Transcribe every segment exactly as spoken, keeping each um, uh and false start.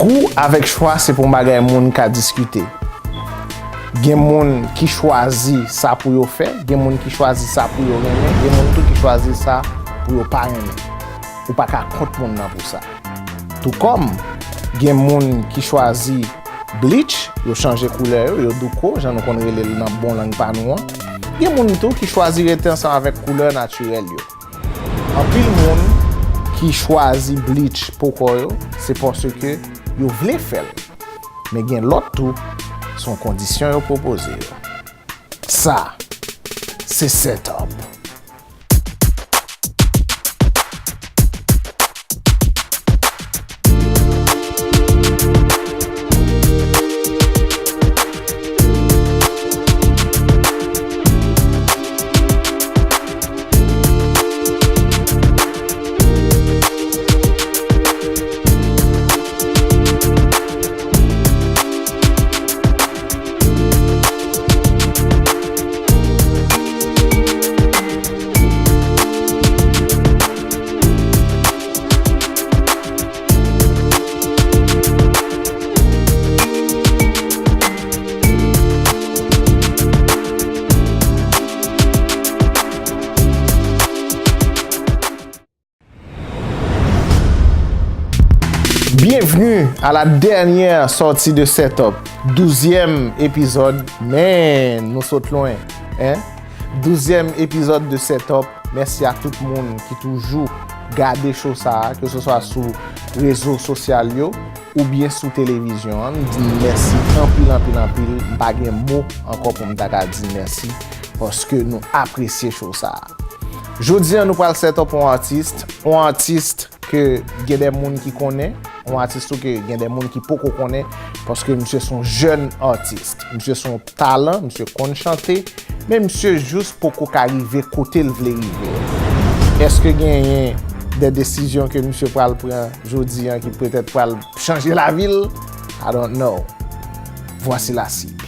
Gou avèk chwa se pa yon bagay moun ka diskite. Gen moun ki chwazi sa pou yo fè, gen moun ki chwazi sa pou yo renmen, gen moun tou ki chwazi sa pou yo pa renmen. Ou pa ka kont moun nan pou sa. Tou kòm gen moun ki chwazi bleach, yo chanje koulè yo, yo douko, jan nou konn rele l nan bon lang pa nou an. Gen moun tou ki chwazi rete ansanm avèk koulè natirèl yo. Anpil moun ki chwazi bleach po kò yo, se paske yo vle fè l. Men gen lòt tou, se yon kondisyon yo pwopoze yo. Sa, se set up. Bienvenue à la dernière sortie de Setup, douzième épisode. Man, nou sot lwen, hein? Douzième épisode de Setup. Mèsi a tout moun ki toujou gade show sa a, ke se swa sou rezo sosyal yo oubyen sou televizyon an. M di mèsi anpil, anpil, anpil. M pa gen mo ankò pou m ta ka di mèsi paske nou apresye show sa a. Jodi a, nou pral set up yon atis, yon atis ke gen de moun ki konnen, yon atis tou ke gen de moun ki poko konnen, paske misye se yon jèn atis. Misye se yon talan, misye konn chante, men misye jis poko ka rive kote l vle rive. Èske genyen de desizyon ke misye pral pran jodi a ki petèt pral chanje lavi l? I don't know. Voici la cible.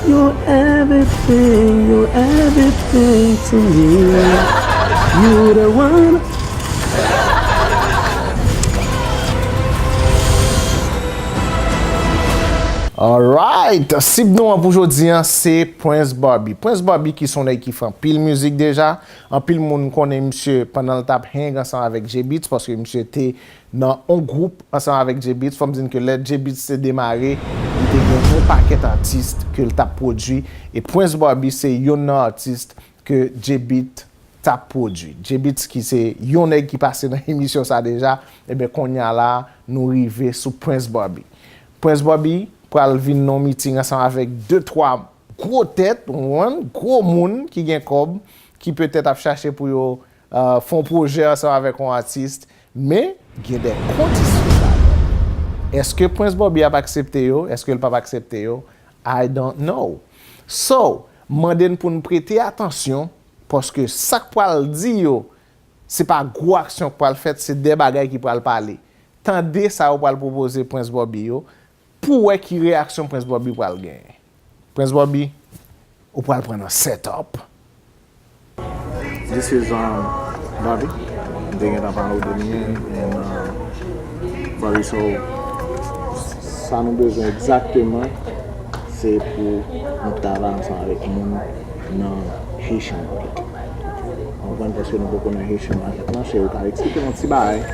You're everything, you're everything to me. You the one. Alright, sib nou an pou jodi an se Prince Bobby. Prince Bobby ki se yon nèg ki fè anpil mizik deja. Anpil moun konnen misye pandan l t ap hang ansanm avèk J-Beatz, paske misye te nan yon gwoup ansanm avèk J-Beatz. Fò m di n ke lè J-Beatz te demare, li te gen yon pakèt atis ke l t ap pwodui. E Prince Bobby se youn nan atis ke J-Beatz t ap pwodui. J-Beatz ki se yon nèg ki pase nan emisyon sa deja, ebyen kounye a la, nou rive sou Prince Bobby. Prince Bobby pral vin nan yon meeting ansanm avèk de twa gwo tèt, ou konprann, gwo moun ki gen kòb, ki petèt ap chache pou yo, euh, fè yon pwojè ansanm avèk yon atis, men gen de kondisyon ladan. Èske Prince Bobby ap aksepte yo? Èske l p ap aksepte yo? I don't know. So, m mande n pou n prete atansyon, paske sa k pral di yo, se pa gwo aksyon k pral fèt, se de bagay ki pral pale. Tande sa yo pral pwopoze Prince Bobby yo, pou w wè ki reyaksyon Prince Bobby pral genyen. Prince Bobby, ou pral pran nan set up. This is, um, Bobby. M te gentan pale w de li, and, uh, Bobby, so, sa nou bezwen egzakteman, se pou nou travay ansanm avèk moun nan Haitian market. Ou konprann, paske nou poko nan Haitian market lan, se ou ka eksplike nou ti bagay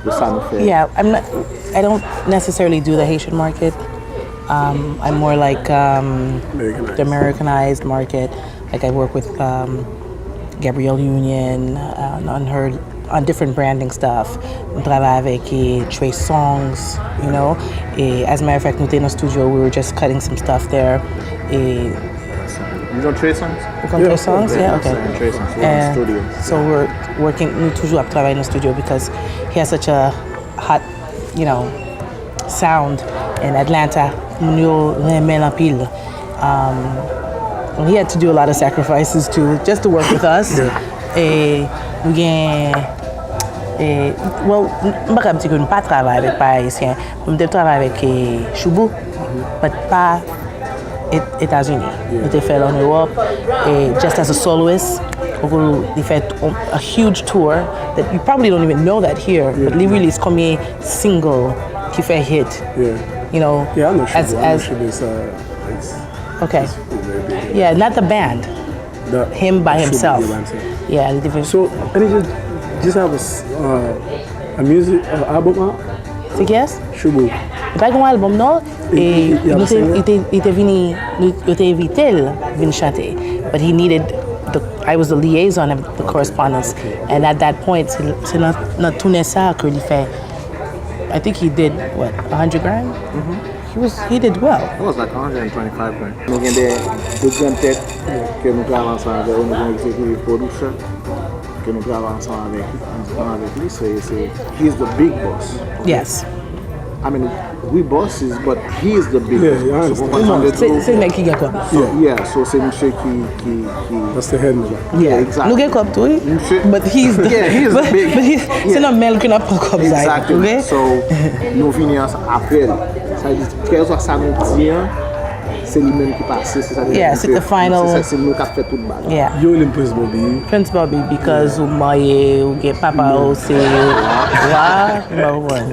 de sa nou fè. Yeah, I'm not, I don't necessarily do the Haitian market. Um, I'm more like, um, the Americanized market. Like, I work with, um, Gabrielle Union, uh, on her, on different branding stuff. M travay avèk, eh, Trey Songz, you know. E, as a matter of fact, nou te nan studio, we were just cutting some stuff there. E, You know Trey Songz? You know Trey Songz? Yeah, okay. Trey Songz, we're in the studio. So we're working, nou toujou ap travay nan studio because he has such a hot, you know, sound in Atlanta. Moun yo renmen l anpil. Um, and he had to do a lot of sacrifices to, just to work with us. Yeah. E nou gen, E, well, m pa kab di ke nou pa travay avèk pa ayisyen. M te travay avèk, e, Shoubou, but pa Et- Etazini. Nou te fè l an Ewòp. E just as a soloist, li fè a huge tour that you probably don't even know that here, but li release konbyen single ki fè hit. Yeah. You know, Yeah, I know as Shoubou. I know as Shoubou is, uh, it's, okay, it's very big. Yeah, not the band, The him by Shoubou himself. By himself. Yeah, li te vin. So, and it just, just have a, s- uh, a music, uh, album out? Se kiyès? Shoubou. Li pa gen yon album non. E Li- li- li ap nou te, sing? li te, li te vini, nou- yo te envite l vin chante. But he needed the, I was the liaison and the correspondence. And at that point, se se nan nan tounen sa ke li fè, I think he did, what, a hundred grand? He was, he did well. It was like a hundred and twenty-five grand. Nou gen de, de gran tèt ke nou travay ansanm avè yo, nou gen executive producer ke nou travay ansanm avèk, ansanm avèk li, so se, he's the big boss. Yes. I mean, we bosses, but he is the big Yeah, boss. yeah, I So, understand. konprann sa m vle di Se w? se nèg ki gen kòb. So, yeah, so se misye ki, ki, ki That's the head nigga. Yeah, exactly. Nou gen kòb tou, wi. Misye- But he's the, Yeah, he is but, the big- but he's, se yeah. nan men l ke n ap pran kòb sa yo, Exactly. Okay? So, nou vini ans- apre l. Sa vle di, kèlkeswa sa nou di an, se li menm ki pase, se sa ki Yeah, ki se the final- se sa, se nou k ap fè tout bagay. Yeah. Yo rele m Prince Bobby. Prince Bobby, because ou marye, ou gen papa ou se wa, m pa konprann.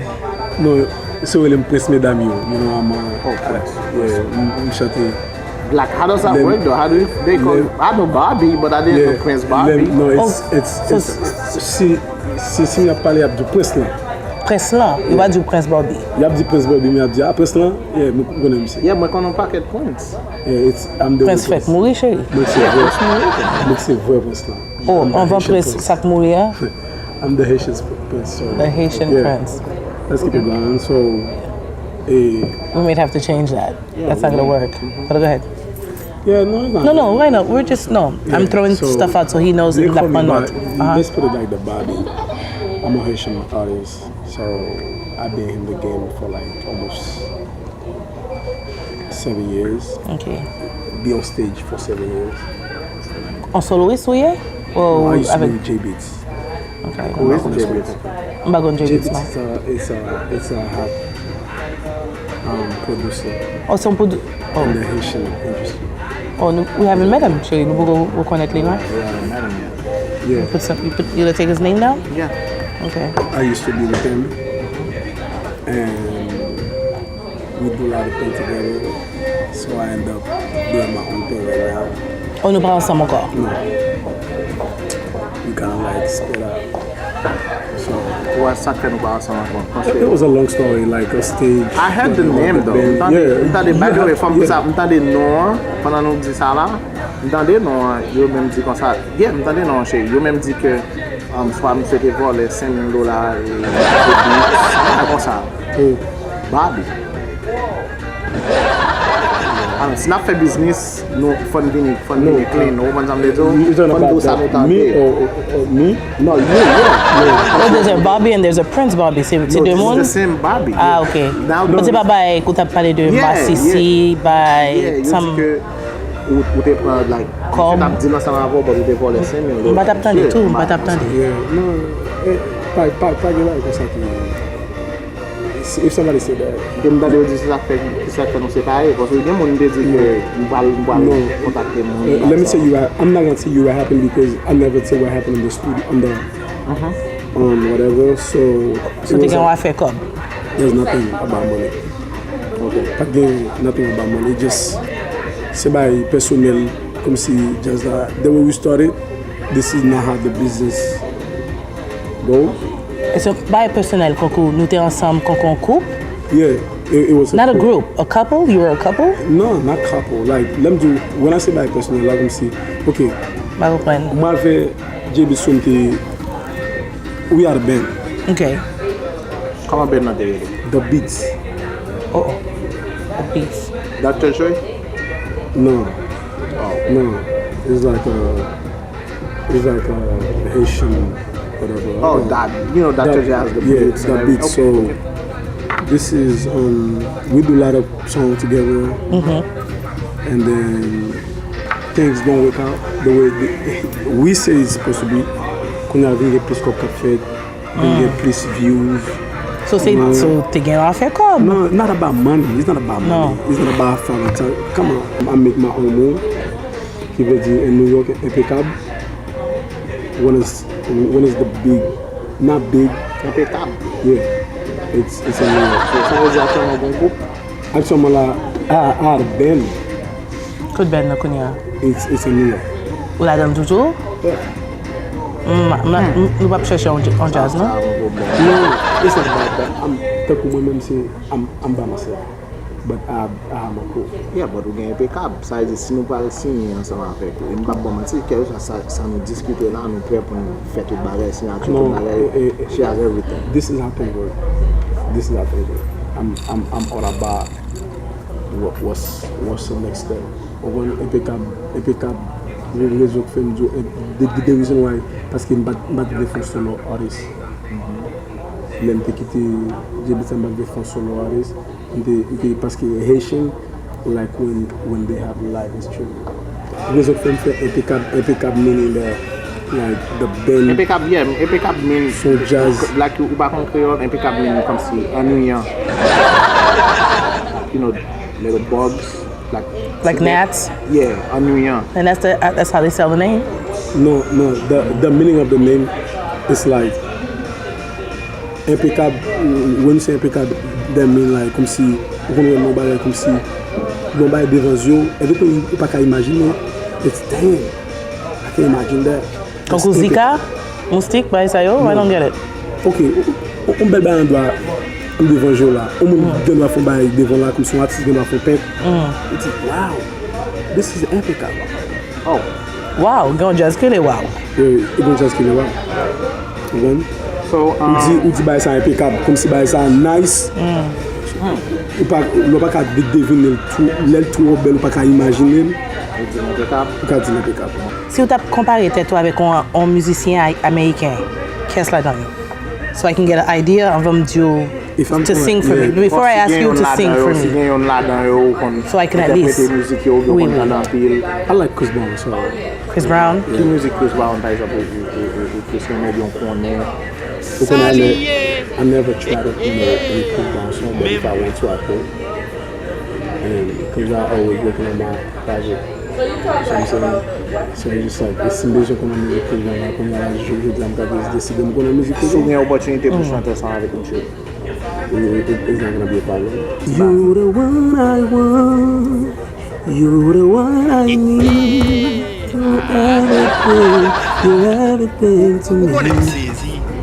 No, so rele m Prince Medam yo. You know, I'm a, Oh, Prince. Yeah, m- m chante. Like, how does that Lem- work though? How do you, they call, Lem- I know Bobby, but I didn't Yeah, know Prince Bobby. Lem- No, it's, Oh, it's, so it's, si, si, si m ap pale, y ap di Prince lan. Prince lan, yo pa di w Prince Bobby. Y ap di Prince Bobby, men y ap di, ah, Prince lan, yeah, m konnen misye. Yeah, mwen konnen yon pakèt Prince. Yeah, it's, I'm the Prince real fèk mouri, cheri. Mwen se vre, mwen se vre Prince lan. Oh, I'm the anvan Haitian Prince, sa k mouri a? I'm the Haitian Prince, so. The Haitian Yeah. Prince. Let's keep it going. So, eh, We might have to change that. That's not gonna work. But go ahead. Yeah, no, it's not. No, no, why not? We're just, no. I'm Yeah, throwing so, stuff out so he knows they in that call me one Bo- note. Uh-huh. Let's put it like the Bobby. I'm a Haitian artist, so I've been in the game for like almost seven years. Okay. Be on stage for seven years. An soloist ou ye? No, I Ou used to be avèk with J Beatz. Okay. Who is J Beatz? M pa konn J J Beatz Beatz non. Is a, is a, is a hot um, producer Oh, se yon produ... in Oh, the Haitian industry. Oh, nou, we haven't met him, cheri. Nou poko rekonèt li non. Yeah, I haven't met him yet. You Yeah, put some, you put, you gonna take his name down? Yeah. Okay. I used to be with him, and we do a lot of things together. So I end up doing my own thing right now. Oh, nou pa ansanm ankò. No. We kind of like split up. So Wè sa k fè nou pa ansanm ankò. it, it was a long story, like a stage. I heard the When we name were though. band. M tande, Yeah, m tande, by the yeah, way, fò m di yeah. Sa, m tande non an, pandan nou di sa la, m tande non an, yo menm di konsa, yeah, m tande non an, cheri, yo menm di ke, um, swa misye te vòlè senk mil dola, e, e, sa konsa. Mm. Bobby. Ah, si n ap fè biznis, nou fò n vini, fò n vini clean. Ou konprann sa m vle di w? You talking Fò n di w about sa nou the, me tande. Or, or, or me? No, you, yeah. Oh, there's a Bobby and there's a Prince Bobby. Se se No, de this is moun? the same Bobby. Ah, ok. Now, But se pa bay, ou t ap pale de Yeah, masisi, yeah. bay, Yeah, yo some di ke ou, ou te pran, like, Kòm- misye t ap deal ansanm avè w, but ou te vòlè senk mil dola. M pa t ap tande tou, m pa t ap tande. Yeah, no, eh, pa, pa, pa gen bagay konsa ki. If somebody say that, Ke m tande yo di se sa k fè, se sa k fè nou separe, paske gen moun te di ke m pral, m pral No. kontakte moun. Uh, let me tell you, I, I'm not gonna tell you what happened because I never tell what happened in the studio, on the, um, whatever. So, it So te was gen a- yon afè kòb. There's nothing about money. Okay. Pa gen nothing about money. Just se bagay pèsonèl, kòmsi just uh, the way we started, this is not how the business go. E se bagay pèsonèl, konkou nou te ansanm konkou yon koup. Yeah, it, it was a Not a group. Group, a couple? You were a couple? No, not couple. Like, let me do, when I say bagay pèsonèl, like, kòmsi, okay, M pa konprann. mwen avè J B Soum te, we had a band. Ok. Kòman band nan te rele? The Beats. Oh, oh. The Beats. Doctor Dre? No. No. It's like a, it's like a Haitian, whatever. Oh, that, you know, Doctor Dre has the Yeah, beats and the everything. Beats. So this is, um, we do a lot of song together, and then things don't work out the way the, we say it's supposed to be. Kounye a vin gen plis kòb k ap fèt, pou m gen plis views. So se so te gen afè kòb. No, not about money. It's not about money. No. It's not about financial. Come on, I make my own move. Ki vle di in New York, Enpekab. One is one is the big, not big. Enpekab. Yeah, it's it's in New York. So sa vle di aktyèlman w gen yon gwoup? Aktyèlman la, I, I had a band. Kot band nan kounye a? It's it's in New York. Ou ladan l toujou? Yeah. Mm, ma- ma- m- Nou p ap chèche yon dj- yon djaz, non? Sa pa yon pwoblèm. No, it's not about that. I'm, tankou mwen menm se, I'm, I'm by myself. But I, I have a crew. Yeah, but ou gen Enpekab. Sa vle di si nou pral siyen ansanm avèk ou, e m p ap ba w manti, kèlkeswa sa, sa nou diskite la, nou prè pou nou fè tout bagay, siyati, No, tout bagay. eh, eh, eh. She has everything. This is how things work. This is how things work. I'm, I'm, I'm all about what, what's, what's the next step. Ou konn Enpekab, Enpekab, rezon k fè m di w, eh, the, the, the reason why, paske m pa t, m pa t vle fè yon solo artist. Lè m te kite J B T, m pa t vle fè yon solo artist. M te, m te, paske Haitian, like when, when they have live instrument. Rezon k fè m fè Enpekab, Enpekab meaning the, like, the band. Enpekab, yeah, Enpekab mean Son jazz. Like ou pa konn kreyòl, Enpekab mean kòmsi annuyan. You know, little bugs. Like, Like gnats? Yeah, annuyan. And that's the that's how they sell the name. No, no, the, the meaning of the name is like Enpekab, when you say Enpekab, that mean like kòmsi ou konn wè yon bagay kòmsi yon bagay devan zye w, everything ou pa ka imajine, it's damn, I can't imagine that. Tankou zika, moustik, bagay sa yo, I don't get it. Ok, yon bèl bagay an dwa m devan je w la. Yon moun gen dwa fè yon bagay devan la, kòmsi yon atis gen dwa fè yon pent. It's like, wow, this is Enpekab. Oh, Wow, gen yon jazz ki rele wow. Yo, e bon jazz ki le wa. Ou konn? So, Ou di, ou di bagay sa Enpekab, kòmsi bagay sa nice. Ou pa, ou pa ka de- devine l tou, lè l twò bèl, ou pa ka imajine l. Ou di Enpekab. Ou ka di l Enpekab. Si w t ap konpare tèt ou avèk yon, yon mizisyen ay- ameriken, kiyès ladan yo? So I can get an idea anvan m di w If I'm to sing for yeah. Me. Before I ask you to sing for Si me. Gen yon ladan yo, ou konn So I can at entèprete least- mizik yo, ou Oui, konn oui. Tande anpil. I like Chris Brown, so Chris Brown? Ki mizik Chris Brown, pa egzanp, ou, ou, ou, ou plis renmen, ou konnen? ou konn I ne- I never try to promote any Chris Brown song, but if I want to, I could. And because I always working on my project. So I'm saying, so it's just like, si m bezwen konnen mizik Chris Brown, la, kounye a, jodi a, m ka just deside m konnen mizik Chris Si w Brown. gen opòtinite pou chante ansanm avèk misye. It- it- It's not gonna be a problem. You're the one I want. You're the one I need. You're everything. You're everything to me.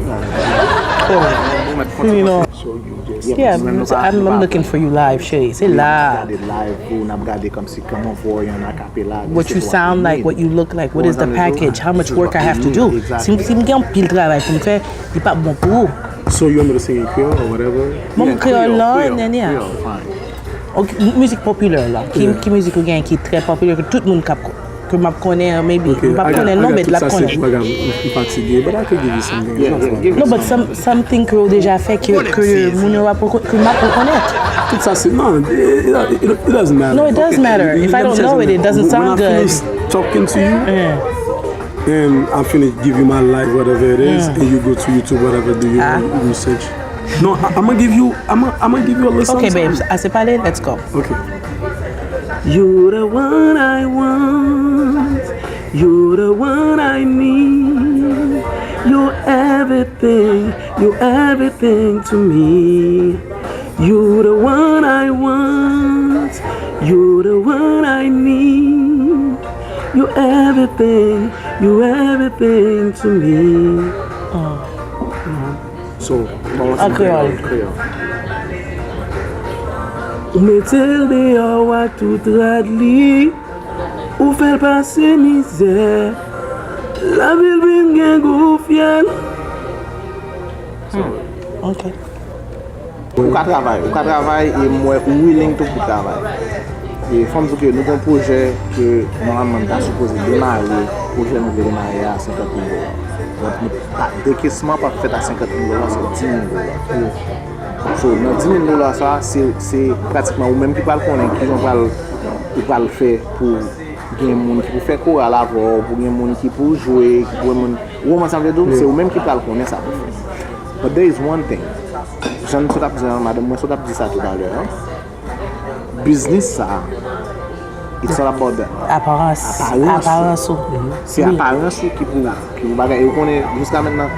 You know, So you just yeah, I'm, I'm looking for you live, cheri. Se la. Gade live ou, n ap gade kòmsi kòman voye an acapella. What you sound like, what you look like, what is the package, how much work I have to do. Si, si m gen anpil travay pou m fè, li p ap bon pou ou. So you want me to sing in Creole or whatever? Bon, m kreyòl lan, nènè a. Ok, m- mizik popilè la. Ki, ki mizik ou gen ki trè popilè, ke tout moun k ap, ke m ap konnen, maybe. M p ap konnen l non, but l ap konnen. M fatige, but I could give you something. It's not fun. No, but some, something ke ou deja fè ke, ke moun yo ap reko- ke m ap rekonèt. Tout sa se, non, it, it, it, it doesn't matter. No, it does matter. If I don't know it, it doesn't sound good. When I finish talking to you, and I finish give you my life, whatever it is, and you go to YouTube, whatever, do your research. No, I, I'm gonna give you, I'm gonna, I'm gonna give you a little Okay, something. Babes, ase pale, let's go. Okay. You're the one I want. You're the one I need. You're everything. You're everything to me. You're the one I want. You're the one I need. You're everything. You're everything to me. So, An kreyòl. Ou mete l deyò ak tout rad li. Ou fè l pase mizè. Lavi l vin gen gou fyèl. Ok. Ou ka travay, ou ka travay e m wè ou willing tou pou travay. E fò m di w ke nou gen yon pwojè ke nòmalman n ta sipoze demare, pwojè nou vle demare a senkant mil dola. Donk, nou pa, dekesman p ap fèt a senkant mil dola, se di mil dola. So, nan di mil dola sa, se, se pratikman ou menm ki pral konnen kijan w pral, ou pral fè pou gen moun ki pou fè koral avè w, pou gen moun ki pou jwe, ki pou gen moun, ou konprann sa m vle di w? Se ou menm ki pral konnen sa pou fè. But there is one thing. Jan m sot ap di an, madanm mwen sot ap di sa toutalè an. Biznis sa a, it's all about the Aparans. Aparans. Aparans ou. Se aparans ou ki pou ki pou bagay. E ou konnen jiska mentnan,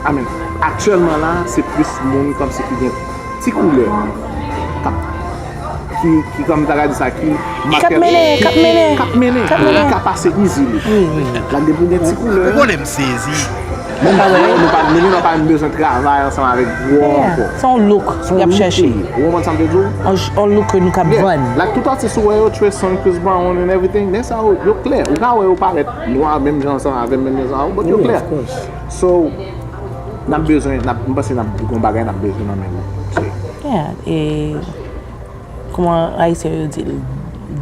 I mean, aktyèlman la, se plis moun kòmsi ki gen ti koulè k ap ki ki kòm ta ka di sa ki K ap mennen, k ap mennen. K ap mennen, K ap mennen. K ap pase easily. Lande pou gen ti koulè. Ou konnen m sezi. Menm nou pa nou gen pa menm bezwen travay ansanm avèk gwo ankò. Se yon look y ap chèche. Ou konprann sa m te di w? Yon look ke nou k ap vann. Like tout atis ou wè yo, Trey Songz, Chris Brown and everything, nèg sa yo yo klè. Ou ka wè yo parèt nwa menm jan ansanm avè m, menm jan ansanm avè w, but yo klè. So, n ap bezwen, n ap, m panse n ap gen yon bagay n ap bezwen nan men nou. Yeah, e kòman Ayisyen yo di l?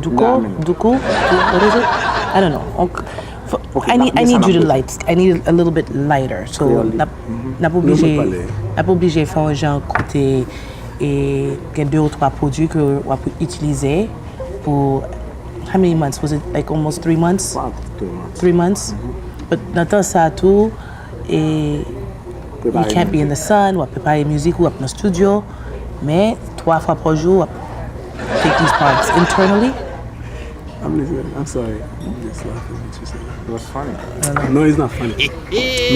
Douko? Douko? What is it? I don't know. I need, I need you to light. I need a little bit lighter. So, n ap, n ap oblije, n ap oblije fè yon jan kote e gen de ou twa pwodui ke w ap itilize pou how many months? Was it like almost three months? Three months. But nan tan sa tou, e you can't be in the sun, w ap prepare mizik ou, w ap nan studio, men twa fwa pa jou w ap take these parts internally. I'm listening. I'm sorry. I'm just laughing at you saying. It was funny. No, it's not funny.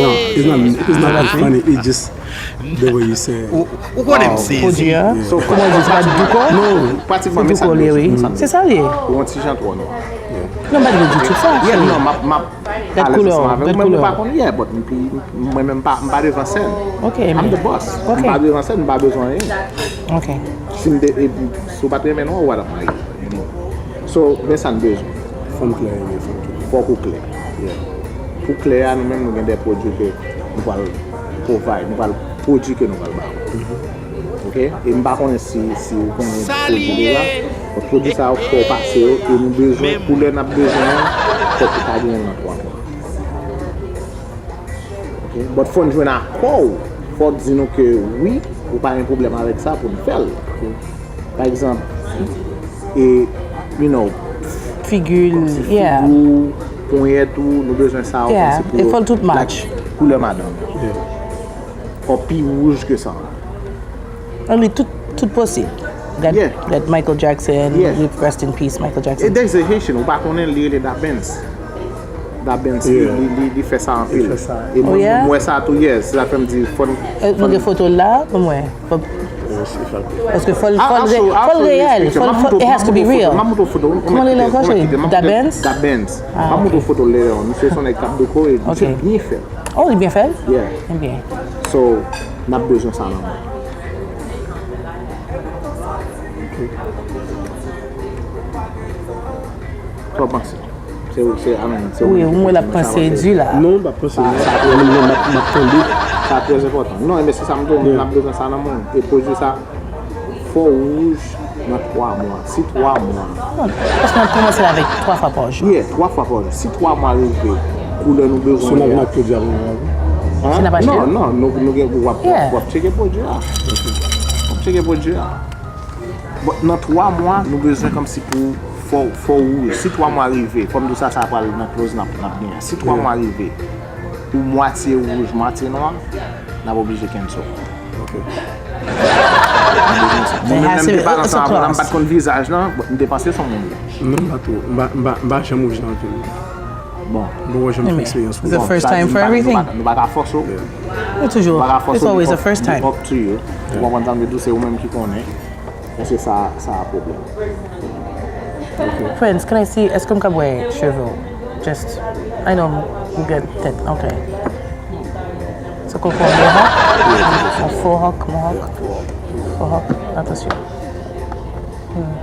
No, it's not. It's not funny. It's just the way you say it. Ou konnen m sezi. So, kòman di sa? Douko? No, Pratikman, men sa l ye, wi. Se sa l ye. Ou yon ti jan twò nwa. Non, m pa t vle di tout sa. Yeah, non, m ap, m ap Gad koulè w, gad koulè w. Mwen pa konn, yeah, but mwen menm pa, m pa devan sèn. Ok, I'm men. The boss. Ok. M pa devan sèn, m pa bezwen anyen. Ok. Si m te, si w pa t renmen non, ou pa t ap marye. So, men sa n bezwen. Fanm klè, renmen fanm ki klè. Fòk ou klè. Yeah. Pou klè a, nou menm nou gen de pwodui ke nou pral provide, nou pral pwodui ke nou pral ba ou. Ok? E m pa konnen si, si ou konnen pwodui deja. Bon, pwodui sa yo fò w pase yo e nou bezwen, koulè n ap bezwen an, fòk ou ta genyen l nan twa mwa. Ok? But fò n jwenn akò w. Fò w di nou ke wi, ou pa gen pwoblèm avèk sa pou n fè l. Pa egzanp, e, you know, Figi l, yeah. Figi w, ponyèt ou, nou bezwen sa yo Yeah, kòmsi pou e fò l tout match. Koulè madanm. Ou pi wouj ke sa. An li tout, tout posib. Gad, Yeah. Gad Michael Jackson, Yeah. Rip, rest in peace Michael E Jackson. Dexter Haitian, ou pa konnen li rele Da Benz. Da Benz, li, Yeah. li, li, li fè sa anpil. Li fè sa. E mwen, Oh, yeah? Mwen sa tou, yes, sa fè m di fòn. Euh, nou gen foto l la, pou mwen. Pou- Yes, if I could. Paske fò l, Ah, fò l, ah, so, ah, fò l so, reyèl, yes, fò l, yes, it has to be real. M ap montre w foto. Kòman li rele ankò, cheri? Da Benz? Da Benz. Ah, M ap montre w ok. Foto l lè, misye se yon nèg k ap dekore, misye Ok. Byen fè. Oh, li byen fè l? Yeah. Ebyen. So, n ap bezwen sa nan mwen. Sa w panse? Se, se, I mean, se Wi, ou mwen l ap panse di la. Non, m pa panse. Sa, sa, Mwen, mwen, m ap, m ap tande. Sa trè enpòtan. Non, men se sa m di w, n ap bezwen sa nan mwen. E pwodui sa, fò wouj nan twa mwa. Si twa mwa. Paske n ap kòmanse avèk twa fwa pa jou. Yeah, twa fwa pa jou. Si twa mwa rive, koulè nou bezwen Sou an. nap mak yo di avè mwen. Si n ap achte? Non, non, nou, nou gen, w ap, Yeah. W ap tcheke pwodui a. W ap tcheke pwodui a. Bon, nan twa mwa, nou bezwen kòmsi pou fò, fò wouj. Si twa mwa rive, fò m di w sa, sa pral nan close n ap, n ap genyen. Si twa mwa rive, ou mwatye wouj, mwatye nwa, n ap oblije cancel. Ok. Mwen menm, menm te pale ansanm avè w la, m pa t konn vizaj lan, bon, m te panse se yon moun wouj. Non, m pa tou. M pa, m pa, m pa janm wouj nan vi m. Bon. M poko janm fè eksperyans It's the wouj. first Sa time di, for m pa, everything. nou pa, nou pa ka fòse w. E toujou. Nou pa ka fòse It's w, always li the first time. Up to you. Ou konprann sa m vle di w, se ou menm ki konnen. Èske sa, sa a pwoblèm? Prince, can I see, èske m ka wè cheve w? Just, I know, ou gen tèt, ok. Se kon fè yon mohawk? Yon faux hawk, mohawk? Faux hawk, atansyon. Hmm.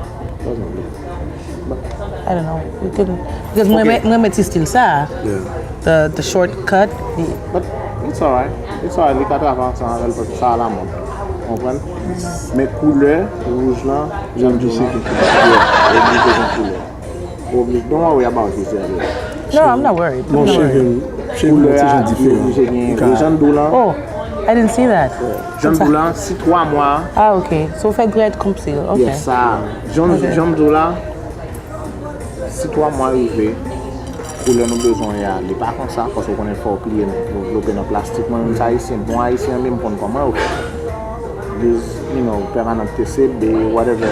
I don't know. We can, because mwen renmen, mwen renmen ti stil sa. Yeah. The, the short cut. The, But it's alright. It's alright. Li ka travay ansanm avè l paske sa a la mòd. Ou konprann? Men koulè wouj lan, jan m di w lan, oblije gen koulè. Oblije. Don't worry about it, Zelle. no, I'm not worried. I'm Bon, not cheve worried. m, cheve m Koulè ti a, jan diferan. Li oblije gen. E jan m di w lan, Oh, I didn't see that. Jan m di w lan, si twa mwa, Ah, ok. So, fè dread konpsi. Ok. Yes, sa. Jan, jan m di w la, si twa mwa rive, Koulè nou bezwen an, li pa konsa, paske w konnen fò w pliye l, l anvlope nan plastik. Mwen menm, se ayisyen, bon ayisyen an menm konn kòman yo fè. Use, you know, pèmanant T C B, whatever.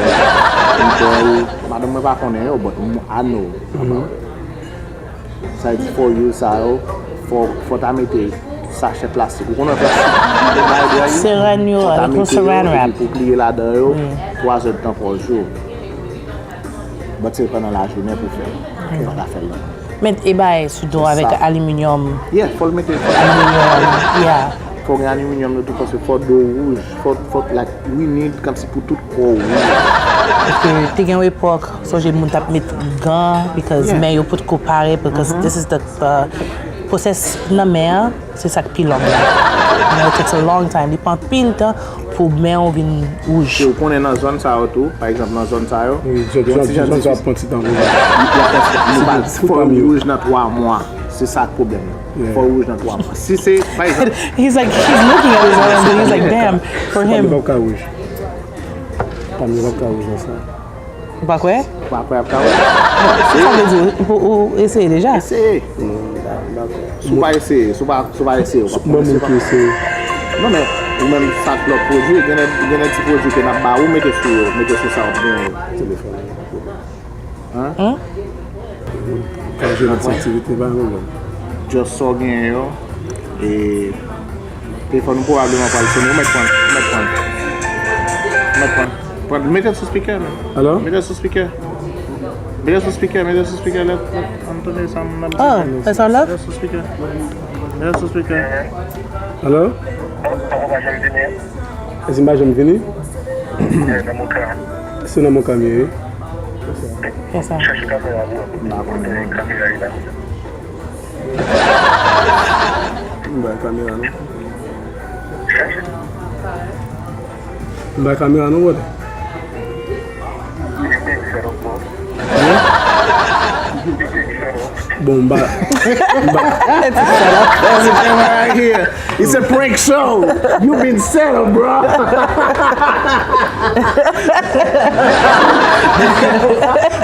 Madanm mwen pa konnen yo, but m- I know. Sa vle di fò w use sa yo, fò, fò w ta mete sachè plastik. Ou konnen plastik, se bay dwèl, se Ranura, fò w ta li pou mete yo, Saran wrap, epi pou pliye ladan yo, twa zè de tan pou w jwe. But se pandan lajounen pou fè l. Ou pa ka fè l nan. Met e bagay sou do avèk aliminyòm. Yeah, fò l mete, fò l aliminyòm, yeah. Fò gen aliminyòm nan tou, paske fò do wouj, fò, fò, like, we need kòmsi pou tout kò w wouj. Paske te gen yon epòk, sonje moun t ap met gan, because men yo potko pare, because this is the, the process nan men an, se sa k pi long la. You know, it takes a long time. Li pran anpil tan pou men w vin wouj. E ou konnen nan zòn sa yo tou, pa egzanp, nan zòn sa yo, wi, zòn, zòn, zòn sa yo ap pran ti tan pou yo. Li, li ap pran ti tan. Nou pa, fò yo wouj nan twa mwa. Se sa k pwoblèm nan. Yeah. Fò yo wouj nan twa mwa. Si se, pa egzanp, he's like, he's looking at his own, he's like, damn, for him. Pam yo p ap ka wouj. Pam yo p ap ka wouj nan sa. Ou pa kwè? Ou pa kwè ap ka wouj? Sa vle di, ou, ou eseye deja? Eseye. Non, da-, dakò. Si w pa eseye, si w pa, si w pa eseye, ou p ap konnen. Mwen, moun ki eseye. Non, men, ou menm, sa k lòt pwodui, gen de, gen de ti pwodui ke n ap ba ou, mete sou yo, mete sou sa w ap genyen. Telefòn. Hein? Hein? Ou ka jwenn nan ti aktivite, pa gen pwoblèm. Just sa w genyen yo. E telefòn ou pwobableman pral sone. Ou mèt pran, ou mèt pran. Ou mèt pran. Pran, mete l sou speaker, man. Alo? Mete l sou speaker. Mete l sou speaker, mete l sou speaker, lè, lè, ann tande sa moun ap di. Oh, that's all love? Mete l sou speaker. Mete l sou speaker. Alo? Èske m pa janm vini? Se nan Moka m ye, wi. Fè sa. Chèche kamera pou mwen. Kote kamera ye la? M bay kamera non. M bay kamera non, brother. Hein? Bon, m ba, m ba. There's a camera right here. It's a prank show. You've been set up, bro.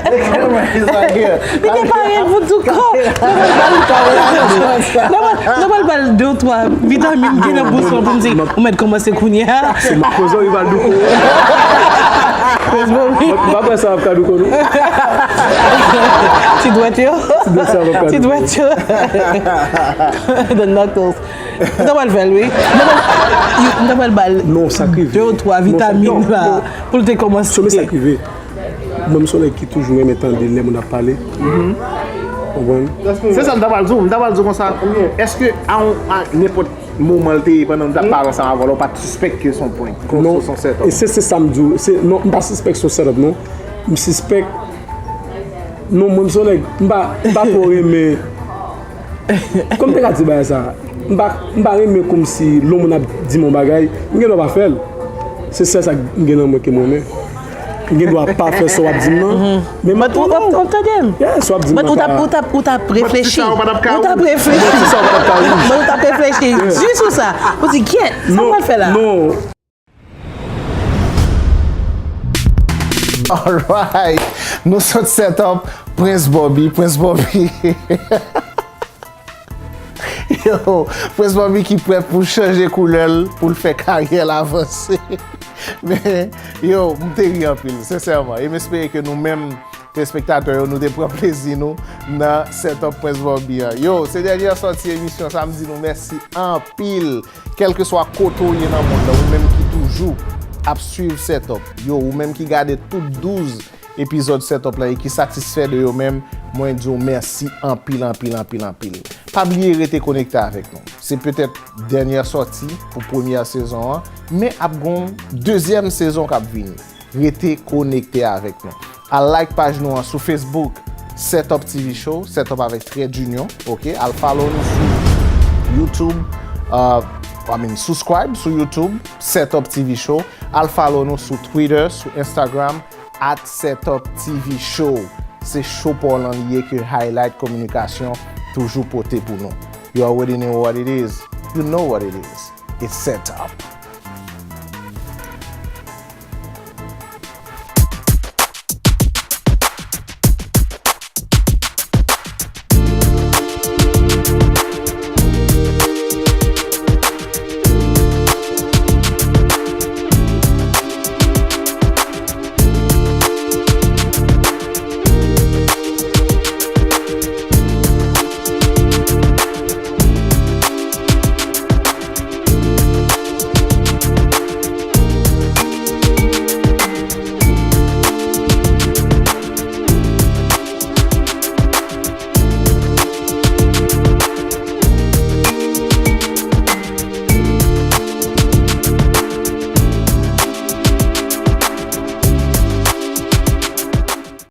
The camera is right here. Li te pare pou tou kò. Nòmal ba l, nòmal, nòmal ba l de ou twa vitamin ki nan bous lan pou m di, ou mèt kòmanse kounye a. Se Marc Rosario Valduco. Chris Bobby. M pa kwè sa ap ka douko nou. Ti dwèt yo. Ti dwèt sa ap ka douko. Ti dwèt yo. The knuckles. M ta pral fè l, wi. M ta pral, m ta pral ba l de ou twa vitamin la pou l te kòmanse. Sonmen sa k rive. Mwen, m se yon nèg ki toujou renmen tande lè moun ap pale. Konprann? Se sa m ta pral di w. M ta pral di w konsa, èske a, a nenpòt moman l te ye pandan nou t ap pale ansanm avè w la, ou pa t sispèk ke se yon prank, ke se yon setup? E se, se sa m di w. Se, non, m pa sispèk se yon setup, non. M sispèk, non, mwen, m se yon nèg, m pa, m pa twò renmen, kòman m te ka di bagay sa? M pa, m pa renmen kòmsi lè yon moun ap di m yon bagay, m gen dwa pa fè l. Se sèl sa m gen nan mwen ke m renmen. M gen dwa pa fè sa w ap di m nan, men m ap tande w. Yeah, sa w ap di m nan pa. Ou t ap, ou t ap reflechi. Ou t ap reflechi. Ou t ap reflechi di sou sa. Ou di, kyèt, sa m pral fè la? Non. Alright. Nou sot set up Prince Bobby. Prince Bobby. Yo, Prince Bobby ki prèt pou chanje koulè l, pou l fè karyè l avanse. Men, yo, m te ri anpil, sensèman. E m espere ke nou menm, telespektatè yo, nou te pran plezi nou nan set up Prince Bobby an. Yo, se dènyè sòti emisyon sa, m di nou mèsi anpil. Kèlkeswa kote w ye nan mond lan, ou menm ki toujou ap swiv set up, yo, ou menm ki gade tout douz epizòd set up la e ki satisfè de yo menm, mwen di w mèsi anpil, anpil, anpil, anpil. Pa bliye rete konekte avèk nou. Se petèt dènyè sòti pou premyè sezon an, men ap gon dezyèm sezon k ap vini. Rete konekte avèk nou. Al like paj nou an sou Facebook, Set Up T V Show, Set Up avèk trè dinyon, oke? Al follow nou sou YouTube, uh, I mean, subscribe sou YouTube, Set Up T V Show. Al follow nou sou Twitter, sou Instagram, at Set Up T V Show. Se show pa w lan li ye ke Highlight Communication toujou pote pou nou. You already know what it is. You know what it is. It's Set Up.